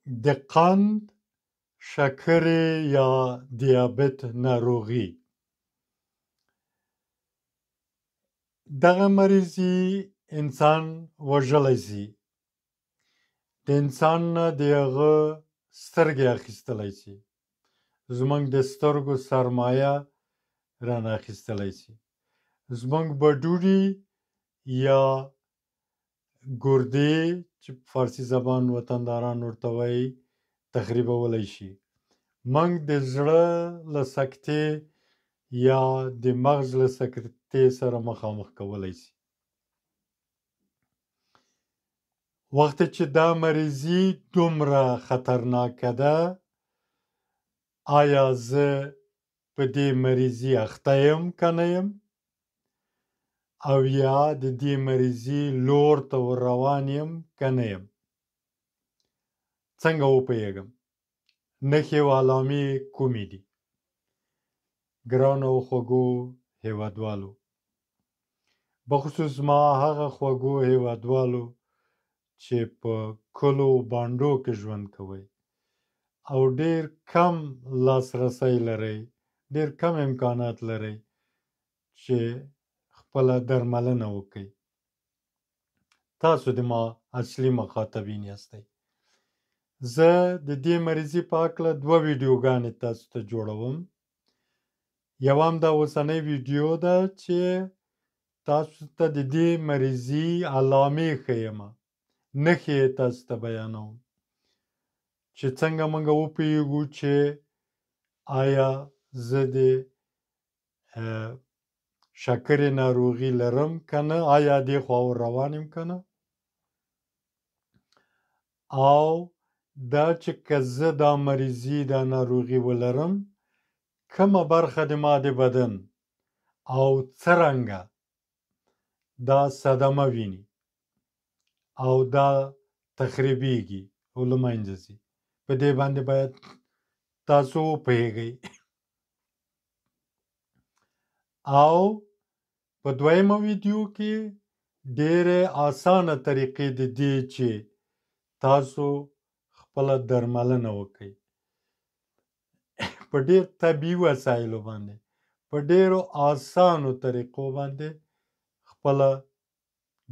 د قند، شکرې یا دیابت ناروغي، دغه مریضي انسان وژلی شي، د انسان نه د هغه سترګې اخیستلی شي، زموږ د سترګو سرمایه رانه اخیستلی شي، زموږ بډوډي یا ګردې چې په فارسي زبان وطنداران ورته وایي تخریبولی شي، موږ د زړه له سکتې یا د مغز له سکتې سره مخامخ کولی شي. وخت چې دا مریضي دومره خطرناکه ده، آیا زه په دې مریضي اخته یم که نه یم، او یا د دې مریضي لور ته ور روان یم که نه یم؟ څنګه وپوهېږم؟ نښې او علامې کومې دي؟ ګرانو او خوږو هیوادوالو، بخصوص ما هغه خوږو هیوادوالو چې په کلو بانډو کې ژوند کوئ او ډیر کم لاسرسی لرئ، ډیر کم امکانات لرئ چې خپله درملنه وکړئ، تاسو د ما اصلي مخاطبین یاستئ. زه د دې مریضي په هکله دوه ویډیوګانې تاسو ته جوړوم. یوه هم دا اوسنۍ ویډیو ده چې تاسو ته د دې مریضي علامې ښیم، نښې یې تاسو ته بیانوم چې څنګه موږ وپوهېږو چې آیا زه د شکرې ناروغي لرم که نه، آیا دې خوا ور روان یم که نه، او دا چې که زه دا مریضي دا ناروغي ولرم کومه برخه د ما د بدن او څرنګه دا صدمه ویني او دا تخریبیږي او له منځه ځي، په دې باندې باید تاسو وپوهېږئ. او په دویمه ویډیو کې ډېرې اسانه طریقې د دې چې تاسو خپله درملنه وکړئ په ډېر طبیعي وسایلو باندې، په ډېرو اسانو طریقو باندې خپله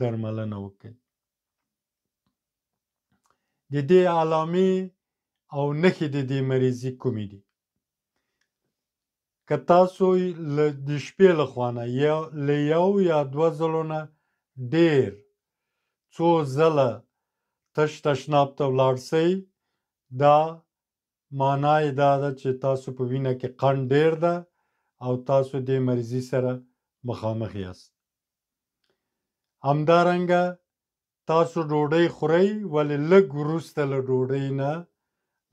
درملنه وکړئ. د دې علامې او نښې د دې مریضي کومې دي؟ که تاسو د شپې له خوا نه له یو یا دوه ځلو نه ډېر څو ځله تش تشناب ته ولاړ سئ، دا معنا یې دا ده چې تاسو په وینه کې قند ډېر ده او تاسو دې مریضي سره مخامخ یاست. همدارنګه تاسو ډوډۍ خورئ، ولې لږ وروسته له ډوډۍ نه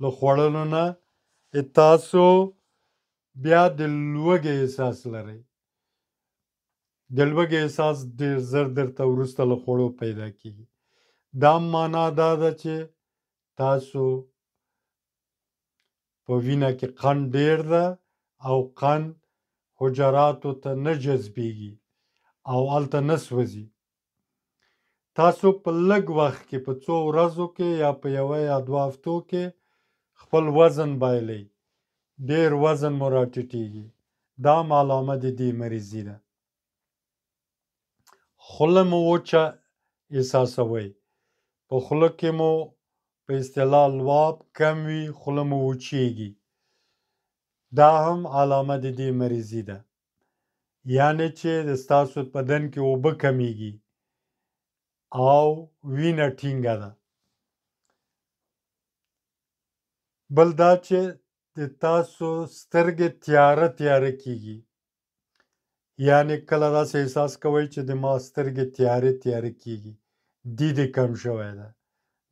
له خوړلو نه تاسو بیا د لوږې احساس لرئ. د لوږې احساس ډېر زر درته وروسته له خوړو پیدا کیږي. دا معنا دا ده چې تاسو په وینه کې قند ډېر ده او قند حجراتو ته نه جذبیږي او هلته نه سوځي. تاسو په لږ وخت کې، په څو ورځو کې یا په یوه یا دوه هفتو کې خپل وزن بایلئ، ډېر وزن مو راټیټیږي. دا هم علامه د دې مریضي ده. خوله مو وچه احساسوئ، په خوله کې مو په اصطلاح لواب کم وي، خوله مو وچیږي، دا هم علامه د دې مریضي ده. یعنې چې د ستاسو بدن کې اوبه کمیږي او وینه ټینګه ده. بل دا چې د تاسو سترګې تیاره تیاره کیږي، یعنې کله داسې احساس کوئ چې د ما سترګې تیاره تیاره کیږي، دید یې کم شوی ده،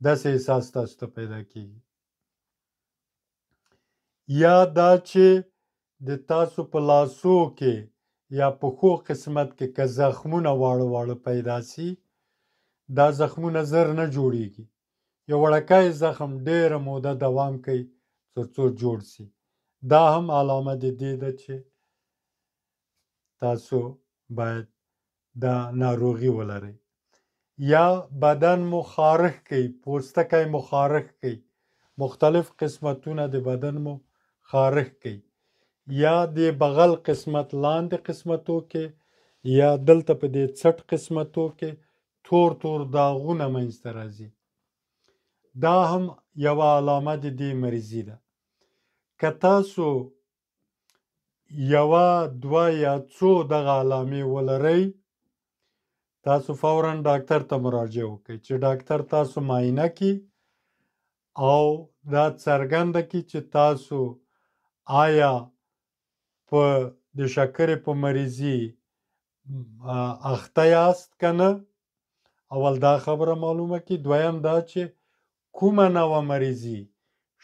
داسې احساس تاسو ته پیدا کیږي. یا دا چې د تاسو په لاسو کې یا په ښو قسمت کې که زخمونه واړه واړه پیدا سي، دا زخمونه زر نه جوړیږي، یو وړکی زخم ډېره موده دوام کوي تر څو جوړ سي. دا هم علامه د دې ده چې تاسو باید دا ناروغي ولرئ. یا بدن مو خارښ کوي، پوستکی مو خارښ کوي، مختلف قسمتونه د بدن مو خارښت کوي، یا د بغل قسمت لاندې قسمتو کې، یا دلته په دې څټ قسمتو کې تور تور داغونه منځته راځي. دا هم یوه علامه د دې مریضي ده. که تاسو یوه، دوه یا څو دغه علامې ولرئ، تاسو فوراً ډاکتر ته مراجعه وکړئ چې ډاکتر تاسو معاینه کړي او دا څرګنده کړي چې تاسو آیا په د شکرې په مریضي اخته یاست که نه. اول دا خبره معلومه کړي. دویم دا چې کومه نوع مریضي،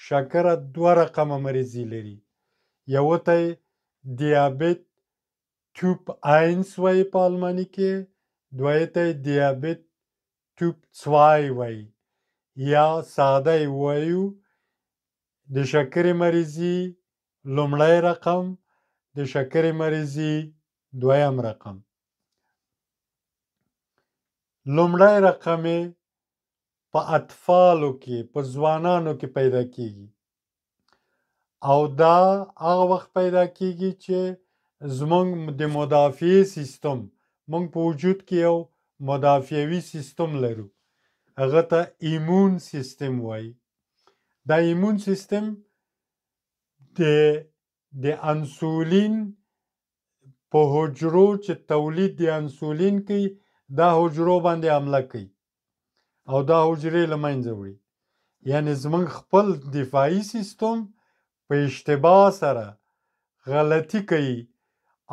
شکره دوه رقمه مریضي لري، یوه ته یې دیابت Typ 1 وایي په آلماني کې، دوی ته یې دیابت Typ 2 وایي، یا ساده یې ووایو د شکرې مریضي لومړی رقم، د شکرې مریضي دویم رقم. لومړی رقم یې په اطفالو کې، په ځوانانو کې پیدا کیږي، او دا هغه وخت پیدا کیږي چې زموږ د مدافعې سیستم، موږ په وجود کې یو مدافعوي سیستم لرو، هغه ته ایمون سیستم وایي. دا ایمون سیستم د انسولین په حجرو چې تولید د انسولین کوي، دا حجرو باندې حمله کوي او دا حجرې له منځه وړي. یعنی زموږ خپل دفاعي سیستم په اشتباه سره غلطي کوي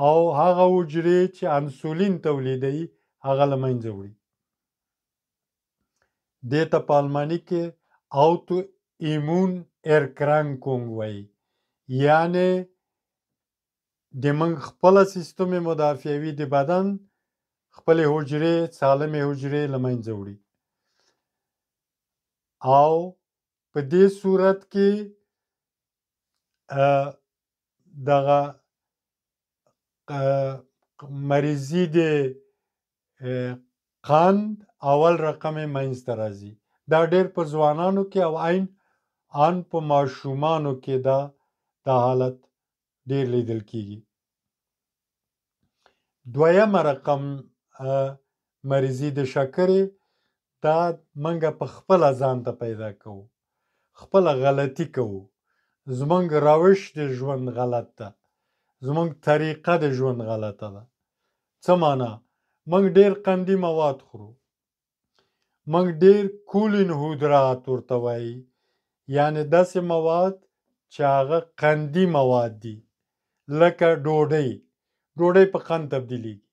او هغه حجرې چې انسولین تولیدوي هغه له منځه وړي. دې ته په آلماني کې اوتو ایمون ارکرانکونګ وایي، یعنی د موږ خپله سیستم مدافعوي د بدن خپلې حجرې، سالمې حجرې له منځه وړي. او په دې صورت کې دغه مریضي د قند اول رقم یې منځته راځي. دا ډېر په ځوانانو کې او عین ان په ماشومانو کې دا حالت ډېر لیدل کیږي. دویمه رقم مریضي د شکرې، دا منګه په خپله ځان ته پیدا کوو، خپله غلطي کوو. زمونږ روش د ژوند غلط ده، زمونږ طریقه د ژوند غلطه ده. څه معنا؟ موږ ډېر قندي مواد خورو، موږ ډېر کولین هودرات ورته وایي، یعنی داسې مواد چې هغه قندي مواد دي، لکه ډوډۍ. ډوډۍ په قند تبدیلیږي،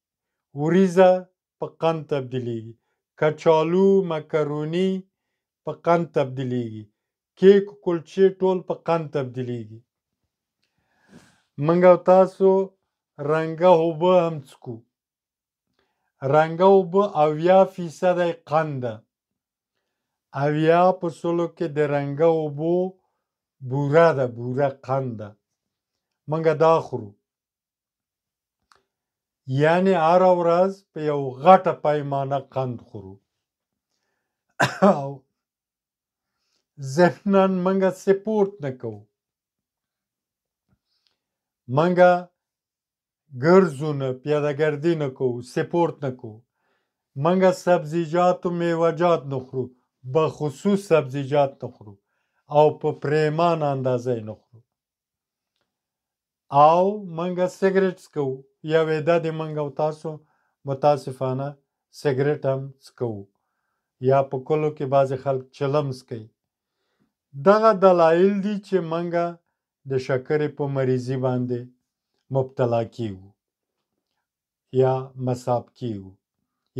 وریځه په قند تبدیلیږي، کچالو، مکروني په قند تبدیلیږي، کیک، کلچې ټول په قند تبدیلیږي. موږ او تاسو رنګه اوبه هم څکو. رنګه اوبه 70% یې قند ده. 70% کې د رنګه اوبو بوره ده، بوره قند ده. موږ دا خورو، یعنی هره ورځ په یو غټه پیمانه قند خورو. او ضمناً موږ سپورت نه کوو، موږ ګرځو نه، پیاده ګردي نه کوو، سپورت نه کوو. موږ سبزیجات او میوهجات نه خورو، بخصوص سبزیجات نه خورو او په پریمانه اندازه یې نه خورو. او موږ سګرټ څکوو، یو عده د موږ او تاسو متاسفانه سګرټ هم څکوو، یا په کلو کې بعضې خلک چلم څکوي. دغه دلایل دي چې موږ د شکرې په مریضي باندې مبتلا کیږو یا مصاب کیږو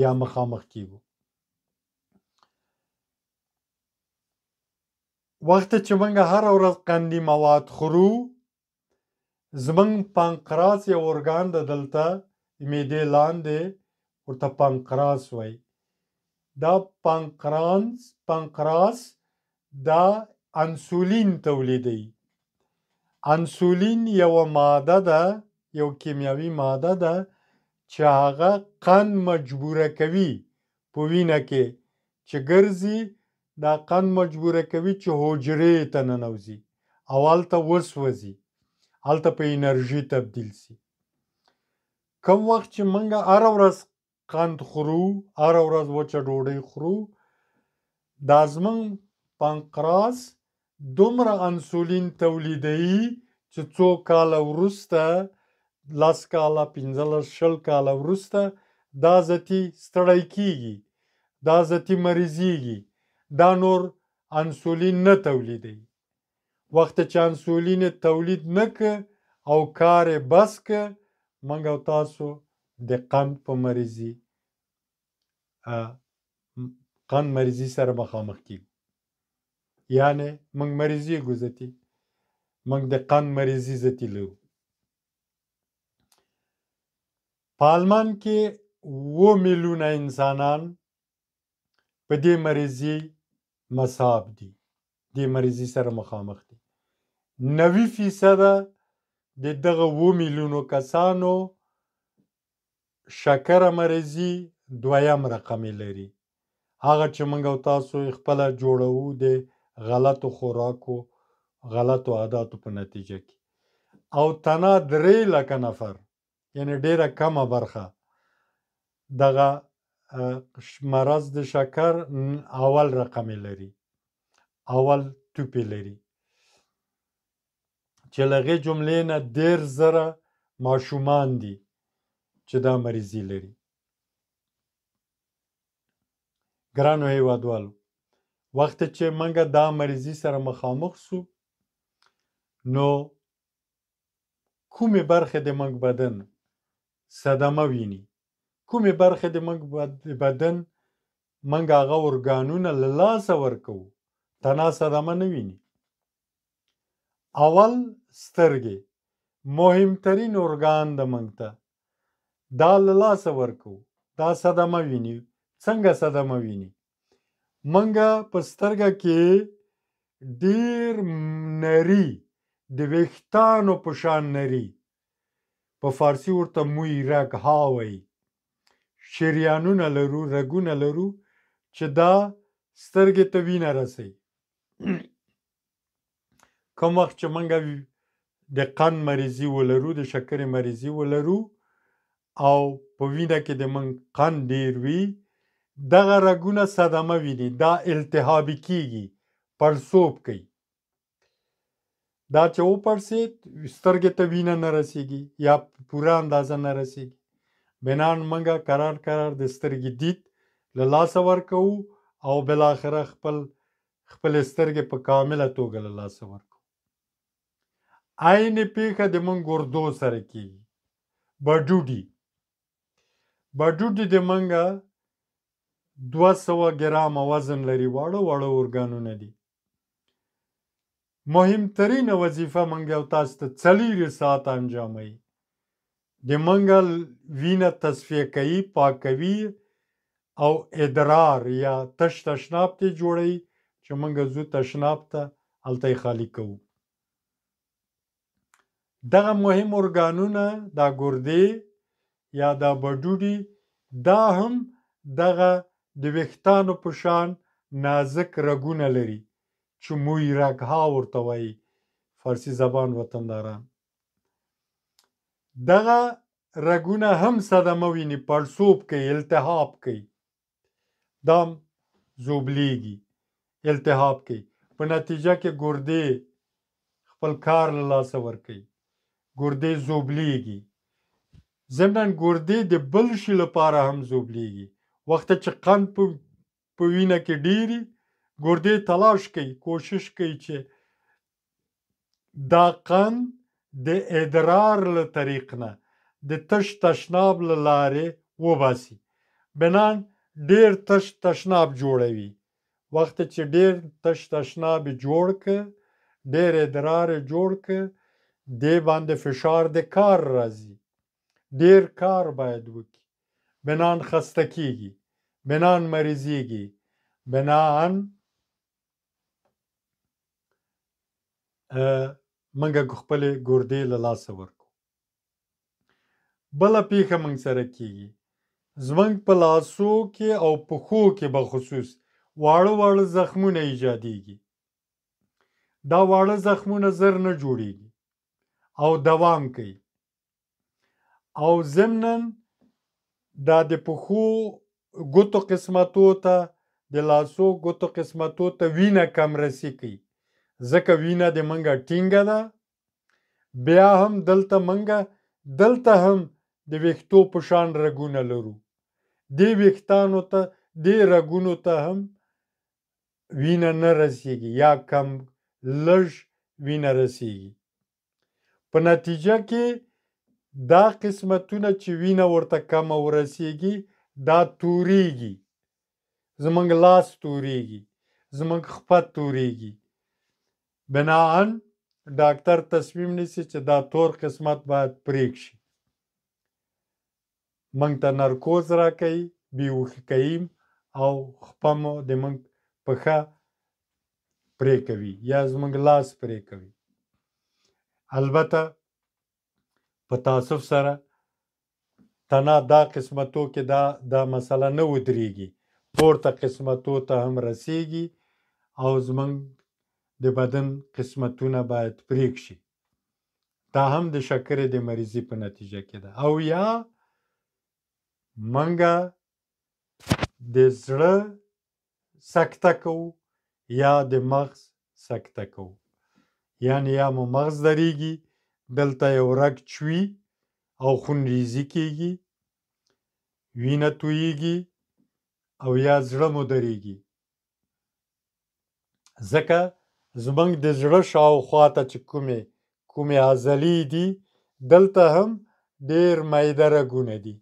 یا مخامخ کیږو. وخت چې موږ هره ورځ قندي مواد خورو، زموږ پانقراس یو ارګان ده، دلته معدې لاندې ورته پانقراس وایي. دا پانقراس دا انسولین تولیدوي. انسولین یوه ماده ده، یو کیمیاوي ماده ده چې هغه قند مجبوره کوي په وینه کې چې ګرځي، دا قند مجبوره کوي چې حجرې ته ننوځي او هلته وسوځي، هلته په انرژي تبدیل سي. کوم وخت چې موږ هره ورځ قند خورو، هره ورځ وچه ډوډۍ خورو، دا زموږ پانقراس دومره انسولین تولیدوي چې څو کاله وروسته، 10 کاله، 15، 20 کاله وروسته دا ذاتي ستړی کیږي، دا ذاتي مریضیږي، دا نور انسولین نه تولیدوي. وخت چې انسولین تولید نه که او کار یې بس که، موږ او تاسو د قند په مریضي، قند مریضي سره مخامخ کیږو. یعنې موږ مریضیږو ذاتي، موږ د قند مریضي ذاتي لرو. په آلمان کې 7 میلیونه انسانان په دې مریضي مصاب دي، دې مریضي سره مخامخ دي. 90% د دغه 7 میلیونو کسانو شکره مریضي دویم رقم لري، هغه چې موږ او تاسو خپله جوړوو د غلطو خوراکو، غلطو عاداتو په نتیجه کې. او تنها 3 لکه نفر، یعنی ډیره کمه برخه، دغه مرض د شکر اول رقم لري، اول توپی لري، چې له هغې جملې نه 30,000 ماشومان دي چې دا مریضي لري. ګرانو هیوادوالو، وخت چې موږ دا مریضي سره مخامخ سو، نو کومې برخې د موږ بدن صدمه ویني، کومې برخې د موږ بدن موږ هغه ارګانونه له لاسه ورکوو، تنها صدمه نه ویني. اول سترګې، مهمترین ارګان د موږ ته، دا له لاسه ورکوو، دا صدمه ویني. څنګه صدمه ویني؟ موږ په سترګه کې ډیر نري، د ویښتانو په شان نري، په فارسي ورته موی رګ ها وایي، شریانونه لرو، رګونه لرو چې دا سترګې ته وینه رسوي. کوم وخت چې موږ د قند مریضي ولرو، د شکرې مریضي ولرو او په وینه کې د موږ قند ډیر وي، دغه رګونه صدمه ویني، دا التهابي کیږي، پړسوب کوي. دا چې وپړسید سترګې ته وینه نه رسیږي یا پوره اندازه نه رسیږي، بنان موږ کرار کرار د سترګې دید له لاسه ورکوو او بالاخره خپلې سترګې په کامله توګه له لاسه ورکوو. عین پیښه د موږ ګردو سره کیږي. بډوډي، بډوډي د موږ 200 ګرامه وزن لري، واړه واړه ارګانونه دي. مهمترینه وظیفه موږ او تاسو ته 4 ساعته انجاموي، د موږ وینه تصفیه کوي، پاکوي او ادرار یا تش تشناب ته جوړوي چې موږ ځو تشناب ته، هلته یې خالي کوو. دغه مهم ارګانونه، دا ګردې یا دا بډوډي، دا هم دغه د ویښتانو په شان نازک رګونه لري چې موی رګها ورته وایي فارسي زبان وطنداران. دغه رګونه هم صدمه ویني، پړسوب کوي، التهاب کوي، دا هم ذوبلیږي، التهاب کوي. په نتیجه کې ګردې خپل کار له لاسه ورکوي، ګردې ذوبلیږي. ضمناً ګردې د بل شي لپاره هم ذوبلیږي. وخت چې قند په وینه کې ډېري، ګردې تلاش کوي، کوشش کوي چې دا قند د ادرار له طریق نه، د تش تشناب له لارې وباسي. بنان ډېر تش تشناب جوړوي. وخت چې ډېر تش تشناب جوړ که، ډېر ادرار جوړ که، دې باندې فشار د کار راځي، ډېر کار باید وکړي، بنان خسته کیږي، بنان مریضیږي، بنان موږ خپلې ګردې له لاسه ورکوو. بله پیښه موږ سره کیږي، زموږ په لاسو کې او پښو کې بخصوص واړه واړه زخمونه ایجادیږي. دا واړه زخمونه زر نه جوړیږي او دوام کوي، او ضمناً دا د پښو ګوتو قسمتو ته، د لاسو ګوتو قسمتو ته وینه کم رسی کوي، ځکه وینه د منګه ټینګه ده. بیا هم دلته منګه دلته هم د ویښتو په شان رګونه لرو، دې ویښتانو ته، دې رګونو ته هم وینه نه رسیږي یا کم لږ وینه رسیږي. په نتیجه کې دا قسمتونه چې وینه ورته کمه ورسیږي دا توریږي، زمونږ لاس توریږي، زمونږ خپه توریږي. بناءً ډاکتر تصمیم نیسي چې دا تور قسمت باید پرېک شي، موږ ته نرکوز راکوي، بیهوښي کوي او خپه مو د موږ پښه پرې کوي یا زموږ لاس پرې کوي. البته په تاسف سره تنها دا قسمتو کې دا مسله نه ودرېږي، پورته قسمتو ته هم رسیږي او زموږ د بدن قسمتونه باید پرېک شي. دا هم د شکرې د مریضي په نتیجه کې ده. او یا منګه د زړه سکته کوو یا د مغز سکته کوو، یعنی یا مو مغز درېږي، دلته یو رګ چوي او خونریزي کیږي، وینه تویږي، او یا زړه مو درېږي. ځکه زموږ د زړه شاوخوا ته چې کومې عضلې دي، دلته هم ډېر میده رګونه دي،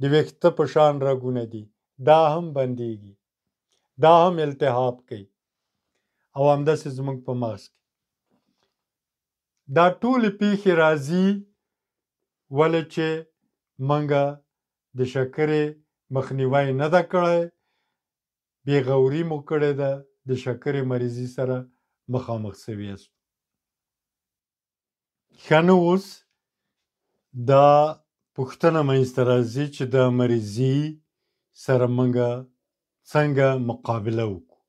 د ویښته په شان رګونه دي، دا هم بندیږي، دا هم التهاب کوي، او همداسې زموږ په مغز کې دا ټولې پیښې راځي. ولې چې موږ د شکرې مخنیوی نه ده کړی، بېغوري مو کړې ده، د شکرې مریضي سره مخامخ سوي یاست. ښه نو اوس دا پوښتنه منځته راځي چې دا مریضي سره موږ څنګه مقابله وکړو،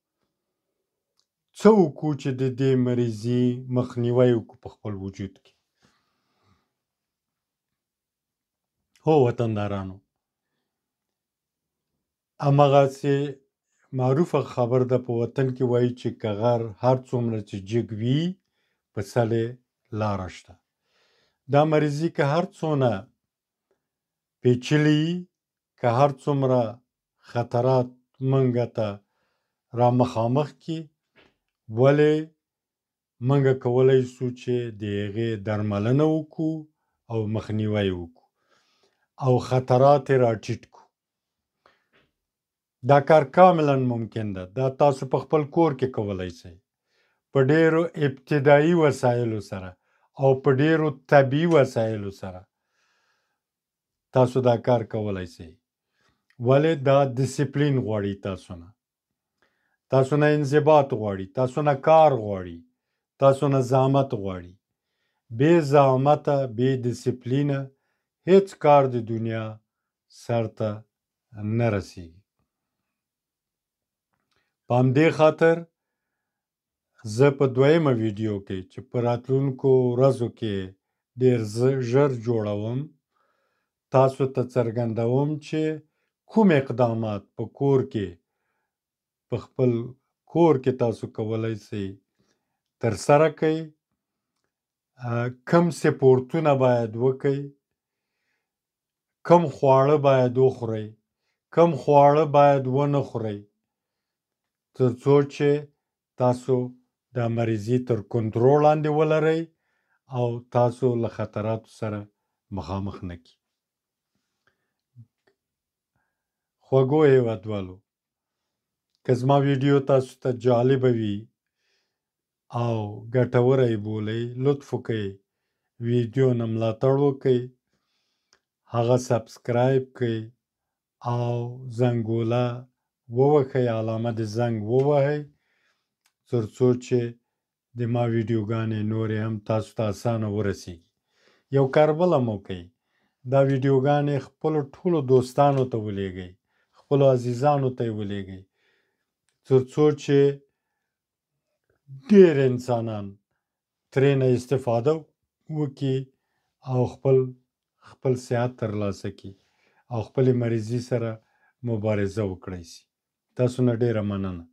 څه وکړو چې د دې مریضي مخنیوی وکړو په خپل وجود کې. هو وطندارانو، همغسې معروفه خبر ده په وطن کې وایي چې که غر هر څومره چې جګ وي په سل یې لاره شته. دا مریضي که هر څونه پیچلي، که هر څومره خطرات موږ ته را مخامخ کړي، ولې موږ کولی شو چې د هغې درملنه وکړو او مخنیوی وکړو او خطرات یې راټیټ کړو. دا کار کاملا ممکن ده، دا تاسو په خپل کور کې کولی شئ، په ډېرو ابتدایي وسایلو سره او په ډېرو طبیعي وسایلو سره تاسو دا کار کولی شئ. ولې دا دیسپلین غواړي، تاسو نه انضباط غواړي، تاسو نه کار غواړي، تاسو نه زحمت غواړي. بې زحمته، بې دیسپلینه هیڅ کار د دنیا سر ته نه رسیږي. په همدې خاطر زه په دویمه ویډیو کې چې په راتلونکو ورځو کې ډېر ژر جوړوم، تاسو ته څرګندوم چې کوم اقدامات په کور کې، په خپل کور کې تاسو کولی شئ ترسره کړئ، کوم سپورتونه باید وکئ، کوم خواړه باید وخورئ، کوم خواړه باید ونه خورئ، تر څو چې تاسو دا مریضي تر کنټرول لاندې ولرئ او تاسو له خطراتو سره مخامخ نه کړي. خوږو هېوادوالو، که زما ویډیو تاسو ته جالبه وي او ګټوره یې بولئ، لطف وکړئ ویډیو نه ملاتړ وکړئ، هغه subscribe کړئ او زنګوله ووهئ، علامه د زنګ ووهئ، تر څو چې د ما ویډیوګانې نورې هم تاسو ته اسانه ورسیږي. یو کار بل هم وکړئ، دا ویډیوګانې خپلو ټولو دوستانو ته ولیږئ، خپلو عزیزانو ته یې ولیږئ، تر څو چې ډېر انسانان ترېنه استفاده وکړي او خپل خپل صحت ترلاسه کړي او خپلې مریضي سره مبارزه وکړای شي. تاسو نه ډېره مننه.